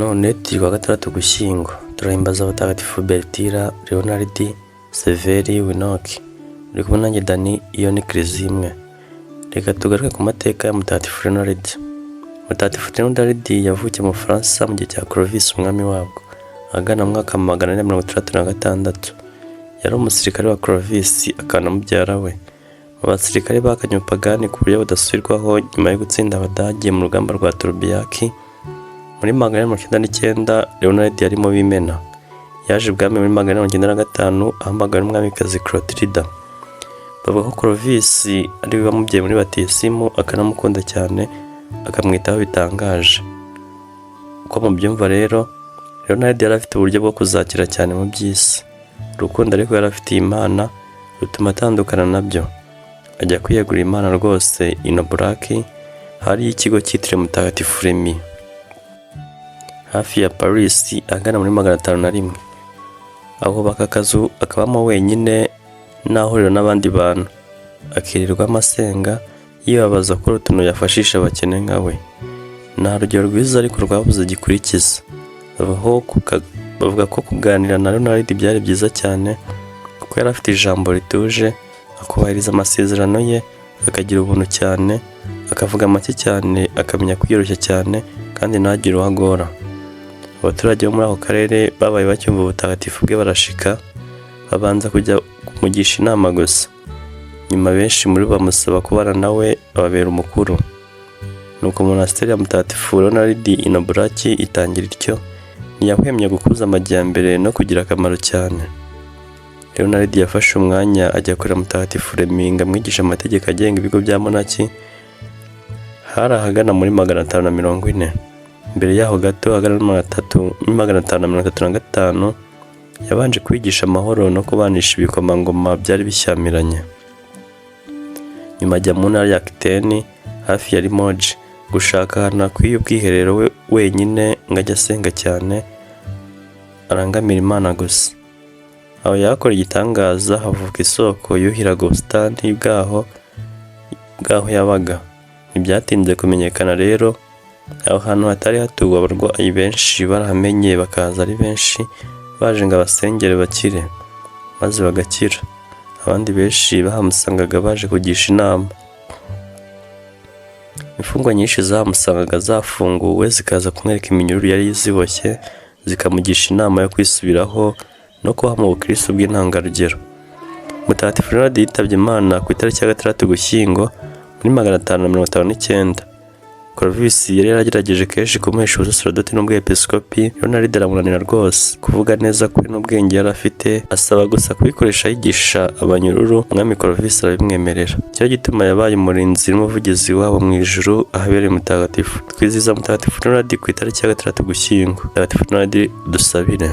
None turi kuwa gatandatu Ugushyingo, turahimbaza abatagatifu Bertira, Leonardi, Severi, Winoki. Uri kumwe nanjye Dani, iyo ni Kiliziya imwe. Reka tugaruke ku mateka ya Mutagatifu Leonard. Mutagatifu Leonard yavukiye mu Bufaransa mu gihe cya Clovis umwami wabwo, ahagana mu mwaka 466. Yari umusirikare wa Clovis akaba na mubyara we. Mu basirikare bahakanye ubupagani ku buryo budasubirwaho nyuma yo gutsinda Abadage mu rugamba rwa Tolbiac muri 499, Leonard yari mu b'Imena. Yaje ibwami muri 495 ahamagawe n'umwamikazi Clotilda. Bavuga ko Clovis ari we wamubyaye muri batisimu, akanamukunda cyane, akamwitaho bitangaje. Uko mubyumva rero, Leonard yari afite uburyo bwo kuzakira cyane mu by'isi. Urukundo ariko yari afitiye Imana rutuma atandukana nabyo, ajya kwiyegurira Imana rwose i Noblac, hari ikigo cyitiriwe Mutagatifu Remy, hafi ya Paris, ahagana muri 501. Ahubaka akazu akabamo wenyine n'ahuriro n'abandi bantu, akirirwamo asenga, yibabaza akora utuntu yafashisha abakene nka we. Nta rugero rwiza ariko rwabuze gikurikiza. Bavuga ko kuganira na Leonard byari byiza cyane, kuko yari afite ijambo rituje, akubahiriza amasezerano ye, akagira ubuntu cyane, akavuga make cyane, akamenya kwiyoroshya cyane kandi ntagire uwo agora. Abaturage bo muri ako karere babaye bacyumva ubutagatifu bwe barashika, babanza kujya kumugisha inama gusa. Nyuma benshi muri bo bamusaba kubana nawe, ababera umukuru. Nuko monasiteri ya Mutagatifu Leonard i Noblac itangira ityo, ntiyahwemye gukuza amajyambere no kugira akamaro cyane. Leonard yafashe umwanya ajya kureba Mutagatifu Remy ngo amwigishe amategeko agenga ibigo bya monaki, hari ahagana muri 540. Mbere yaho gato, ahagana muri 535, yabanje kwigisha amahoro no kubanisha ibikomangoma byari bishyamiranye. Nyuma ajya mu ntara ya Aquitaine hafi ya Limoges gushaka ahantu hakwiye ubwiherero we wenyine ngo ajye asenga cyane, arangamira Imana gusa. Aho yakora igitangaza, havuka isoko yuhiraga ubusitani bwaho yabaga. Ntibyatinze kumenyekana rero, aho hantu hatari hatuwe abarwayi benshi barahamenye, bakaza ari benshi baje ngo abasengere bakire, maze bagakira. Abandi benshi bahamusangaga baje kugisha inama. Imfungwa nyinshi zahamusangaga zafunguwe zikaza kumwereka iminyururu yari ziboshye, zikamugisha inama yo kwisubiraho no kubaho mu bukristo bw'intangarugero. Mutagatifu Leonard yitabye Imana ku itariki ya 6 Ugushyingo muri 559. Clovis yari yaragerageje kenshi kumuhesha ubusaserdoti n'ubwepiskopi, Leonard aramunanira rwose. Kuvuga neza kwe n'ubwenge yari afite, asaba gusa kubikoresha yigisha abanyururu, umwami Clovis arabimwemerera. Nicyo gituma yabaye umurinzi n'umuvugizi wabo mu ijuru ahabereye mutagatifu. Twizihiza Mutagatifu Leonard ku itariki ya 6 Ugushyingo. Mutagatifu Leonard, dusabire.